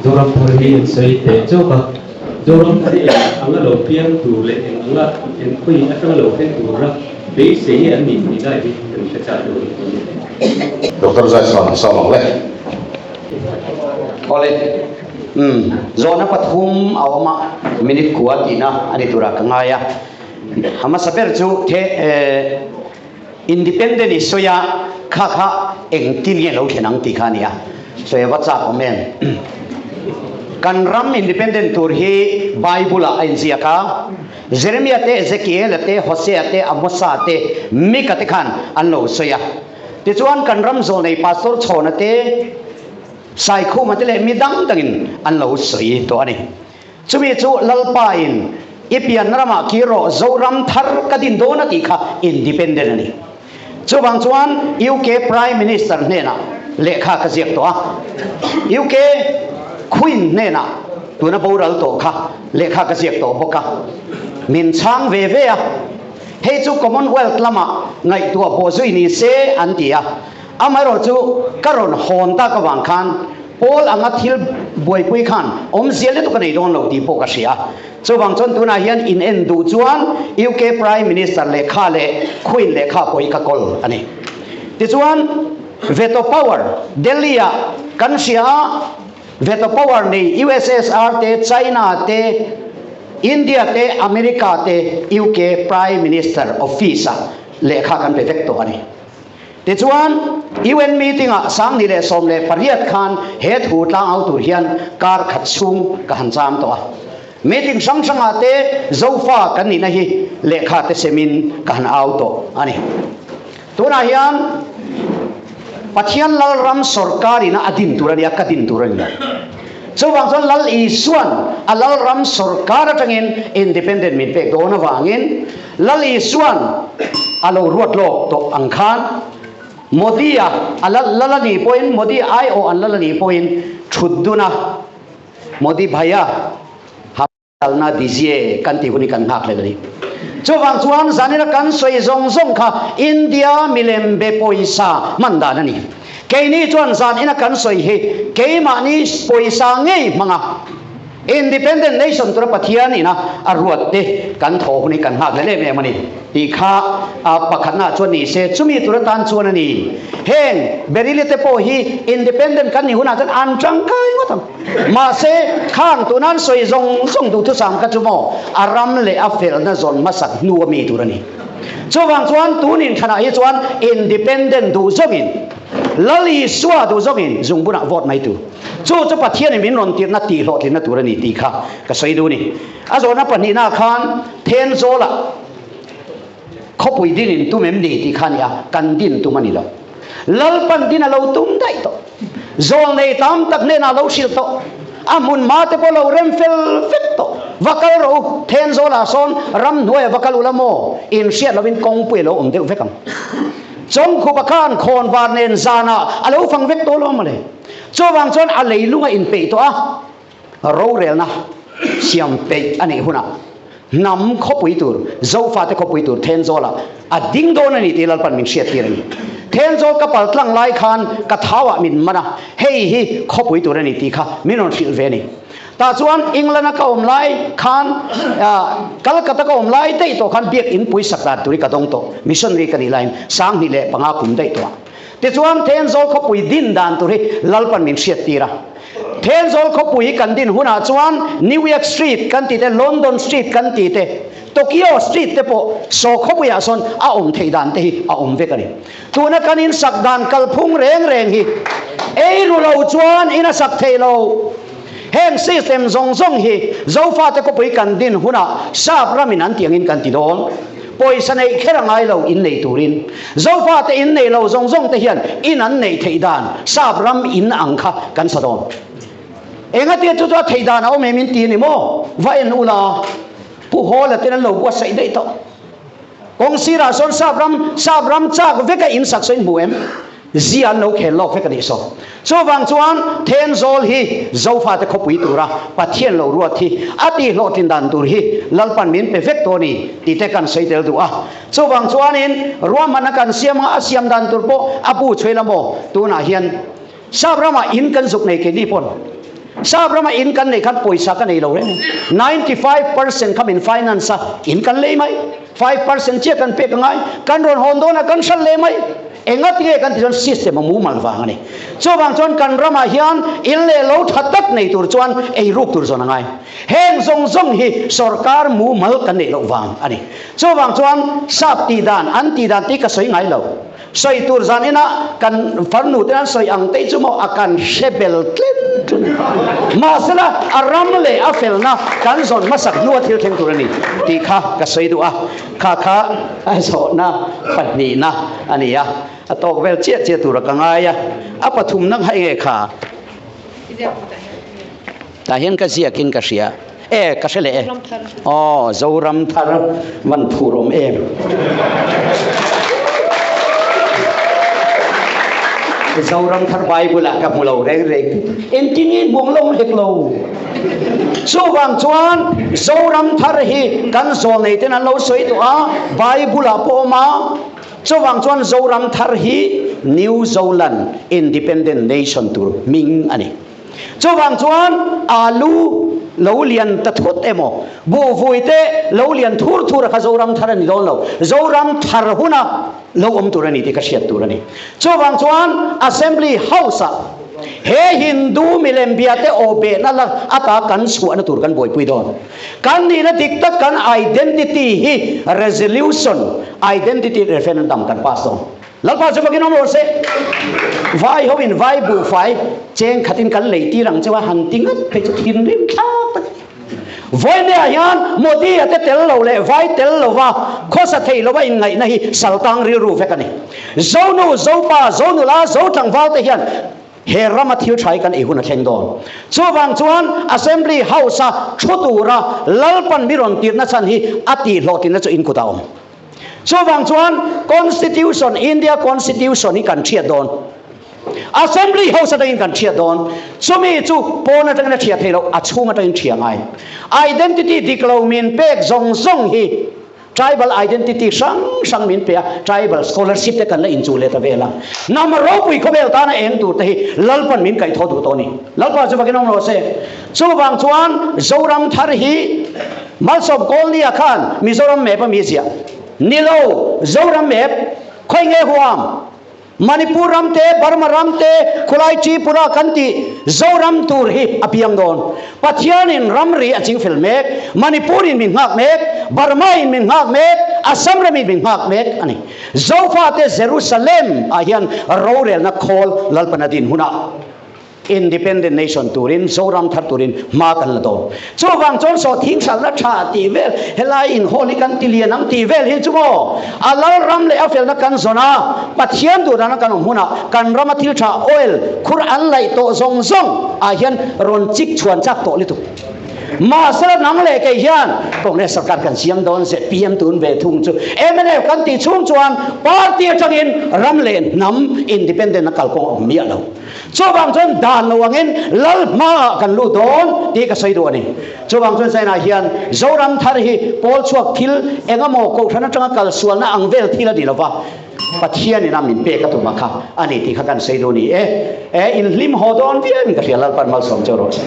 Zoram thar hi an sawi teh chawk a, Zoram thar hi eng anga lo piang tur leh eng anga eng khawi atanga lo thleng tura beisei nge an nih tih lai hi kan hre chak deuh a ni. Doctor Zaisawm a sawm ang le. Awle, umm, zawhna pathum a awm a, minute kua tihna a ni turah ka ngai a. Hmasa ber chu the eh Independent i sawi a, kha kha engtin nge lo thlen ang tih kha a ni a, sawi a va chak awm em? Kan ram independent tur hi Bible ah a inziak a, Jeremia te, Ezekiela te, Hosea te, Amosa te, Mika te khan an lo sawi a. Tichuan kan ram zawlnei Pastor Chhawna te, Saikhuma te leh mi dang dangin an lo sawi tawh a ni. Chumi chu Lalpa in i pian ramah kir rawh Zoram thar ka din dawn a tih kha independent a ni. Chuvang chuan UK Prime Minister hnenah lehkha ka ziak tawh a, UK Queen hnenah tuna boral tawh kha lehkha ka ziak tawh bawk a, min chhang ve ve a. Hei chu Commonwealth lamah ngaihtuah pawh zui ni se an ti a, amaherawhchu ka rawn hawn tak avang khan Pawl anga thil buaipui khan awmzia lutuk a nei dawn lo tih pawh ka hria. Chuvang chuan tunah hian in en duh chuan UK Prime Minister lehkha leh Queen lehkha pawh hi ka kawl a ni. Tichuan Veto Power Delhi ah kan hria a, Veto Power nei USSR te, China te, India te, America te UK Prime Minister office ah lehkha kan pe vek tawh a ni. Tichuan, UN meeting-ah 2018 khan he thu tlangau tur hian kar khat chhung ka han cham tawh a. Meeting hrang hrangah te Zofa kan nihna hi lehkha te semin ka han au tawh a ni. Tunah hian Pathian Lalram sawrkarina a din tur a ni a, ka din tur a ni lo. Chuvang chuan Lal Isuan a Lalram sawrkar atangin independent min pek dawn avangin Lal Isuan a lo ruat lawk tawh ang khan Modi-a a lal lal a nih pawhin, Modi aiawh an lal a nih pawhin thut duna Modi bhaia halna dizie kan tih hun hi kan nghak hlel a ni. Chuvang chuan zanina kan sawi zawng zawng kha India milem be pawisa hman dan a ni. Keini chuan zanina kan sawi hi keimahni pawisa ngei hmanga Independent nation tura Pathian ina a ruat te kan thaw hun hi kan nghak leh em em a ni tih kha pakhatna chuan ni se chumi tur atan chuan a ni. Heng Berili te pawh hi independent kan nih hunah chuan an tangkai ngawt ang. Mahse khang tunan sawi zawng zawng duhthusam kha chu maw a ram leh a felna zawn hmasak hnu a mi tur a ni. Chuvang chuan tun inthlanah hi chuan independent duh zawngin Lal Isua duh zawngin zungbunah vote mai tur. Chu chu Pathianin min rawn tirhna tihhlawhtlinna tur a ni tih kha ka sawi duh a ni. A zawhna pahnihnaah khan Thenzawlah khawpui din in tum em ni tih kha a ni a, kan din tum a ni lo. Lalpan din a lo tum daih tawh. Zawlnei tam tak hnenah a lo hrilh tawh. A hmun hma te pawh lo rem fel vek tawh. Va kal rawh u, Thenzawlah sawn ramhnuaiah va kal ula maw? Inhriat lovin kawngpui a lo awm deuh vek ang. Chawngkhupa khan khawnvar nen zanah a lo fang vek tawh lo mawle. Chuvang chuan a leilung a inpeih tawh a, rorelna siam peih a nih hunah hnam khawpui tur, Zofate khawpui tur Thenzawlah a ding dawn a ni tih Lalpan min hriattir a ni. Thenzawl ka pal tlang lai khan ka thauah min man a, hei hi khawpui tur a ni tih kha min rawn hrilh ve a ni. Tah chuan England-a ka awm lai khan, Calcutta ka awm lai daih tawh khan biak in pui sak dan tur hi ka dawng tawh, missionary ka nih laiin 2005 kum daih tawh ah. Tichuan Thenzawl khawpui din dan tur hi Lalpan min hriattir a. Thenzawl khawpui kan din hunah chuan New York Street kan tih te, London Street kan tih te, Tokyo Street te pawh saw khawpuiah sawn a awm theih dan te hi a awm vek a ni. Tuna kan insak dan kalphung reng reng hi ei ru lo chuan in a sak theih lo. Heng system zawng zawng hi Zofate khawpui kan din hunah sap ramin an tih angin kan ti dawn. Pawisa neih kher a ngai lo in nei turin. Zofate in nei lo zawng zawng te hian in an neih theih dan sap ram in ang kha kan sa dawn. Engatia chu chu a theih dan a awm em in ti a ni maw? Va en ula Pu Hawla ten an lo buatsaih daih tawh. Kawng sirah sawn sap ram sap ram chak veka in sak saw in hmu em? Zia an lo khel lawk vek a nih saw. Chuvang chuan Thenzawl hi Zofate khawpui tura Pathian lo ruat hi a tihhlawhtlin dan tur hi Lalpan min pe vek tawh a ni tih te kan sawi tel duh a. Chuvang chuanin ruahmanna kan siam anga a siam dan tur pawh a bu chhuai la maw? Tunah hian sap ramah in kan zuk nei keini pawn. Sap rama in kan neih khan pawisa ka nei lo reng. 95% kha min finance a, in kan lei mai. 5% chiah kan pek a ngai. Kan rawn hawn dawnah kan hralh leh mai. Enga tinge kan tih chuan system a mumal vang a ni. Chuvang chuan kan ramah hian in leh lo tha tak nei tur chuan ei ruk tur zawn a ngai. Heng zawng zawng hi sorkar mumal kan neih loh vang a ni. Chuvang chuan sap tih dan, an tih dan tih ka sawi ngai lo. Sawi tur zan ina kan farnu te an sawi ang te chu maw a kan hre bel tlem tlem. Mahsela a ram leh a felna kan zawn hmasak hnua thil thleng tur a ni tih kha ka sawi duh a, kha kha a zawhna pahnihna a ni a, a tawk vel chiah chiah tura ka ngai a, a pathumna kha enge kha? Tah hian ka ziakin ka hria. E, ka hre leh e. Aw, Zoram thar van phur awm em. Zoram thar Bible ah ka hmu lo reng reng. Engtin nge hmuang lo hek lo. Chuvang chuan Zoram thar hi kan zawlnei ten an lo sawi tawh a, Bible ah pawh awm a. Chuvang chuan Zoram thar hi New Zoland Independent Nation tur hming a ni. Chuvang chuan alu lo lian ta thut emaw, buhvui te lo lian thur thur a kha Zoram thar a ni dawn lo, Zoram thar huna lo awm tur a ni tih ka hriat tur a ni. Chuvang chuan Assembly House-ah he Hindu milem bia te aw behna la ata kan chhuahna tur kan buaipui dawn. Kan nihna dik tak kan identity hi resolution, identity referendum kan pass dawn. Lalpa chu fakin awm rawh se. Vai ho in vai buhfai cheng khatin kan lei tir ang cheu a, han ti ngat phei chu thinrim thlak tak a ni. Vawineah hian Modi a te tel lo leh vai tel lova khawsa thei lova inngaihna hi saltang rilru vek a ni. Zonu, Zopa, Zonula, Zotlangval te hian he rama thil tha hi kan ei hun a thleng dawn. Chuvang chuan Assembly House-a thu tura Lalpan mi rawn tirhna chhan hi a tihhlawhtlinna chu in kutah a awm. Chuvang chuan Constitution, India Constitution hi kan thiat dawn. Assembly House atangin kan thiat dawn. Chumi chu pawn atangin a thiat thei lo, a chhung atangin thia ngai. Identity dik lo min pek zawng zawng hi tribal identity hrang hrang min pe a, tribal scholarship te kan la inchuh leh ta vel a. Hnam ropui khawvel tana eng tur te hi Lalpan min kaihthawh duh tawh a ni. Lalpa chu fakin awm rawh se. Chuvang chuan Zoram thar hi Malsawm Kawlnia khan Mizoram map a mi ziah ni lo, Zoram map khawi nge huam? Manipur ram te, Burma ram te, khulai Tripura kan tih Zoram tur hi a piang dawn. Pathianin ramri a chingfel mek, Manipur in min nghak mek, Burma in min nghak mek, Assam ram in min nghak mek a ni. Zofate Jerusalem ah hian rorelna khawl Lalpana din hunah. Independent Nation turin, Zoram thar turin hma kan la dawn. Chuvang chuan saw thinghralna tha tih vel, helai inhawl hi kan ti lian ang tih vel hi chu maw a lal ram leh a felna kan zawn a, Pathian duh dana kan awm hunah kan rama thil tha oil khur an laih tawh zawng zawng ah hian rawn chik chhuan chak tawh lutuk. Mahsela nang leh kei hian Congress sarkar kan siam dawn zpm tun ve thung chu mnf kan tih chhung chuan party atangin ram leh hnam independent a kalkawng a awm miah lo. Chuvang chuan dan lo angin lal hmaah kan lut dawn tih ka sawi duh a ni. Chuvang chuan China hian Zoram thar hi pawl chhuak thil engemaw kohhran atanga kal sualna ang vel thil a ni lova, Pathianin a min pek a tum a kha a ni tih kha kan sawi duh a ni e. E, inhlim haw dawn viau in ka hria, Lalpan malsawm cheu rawh se.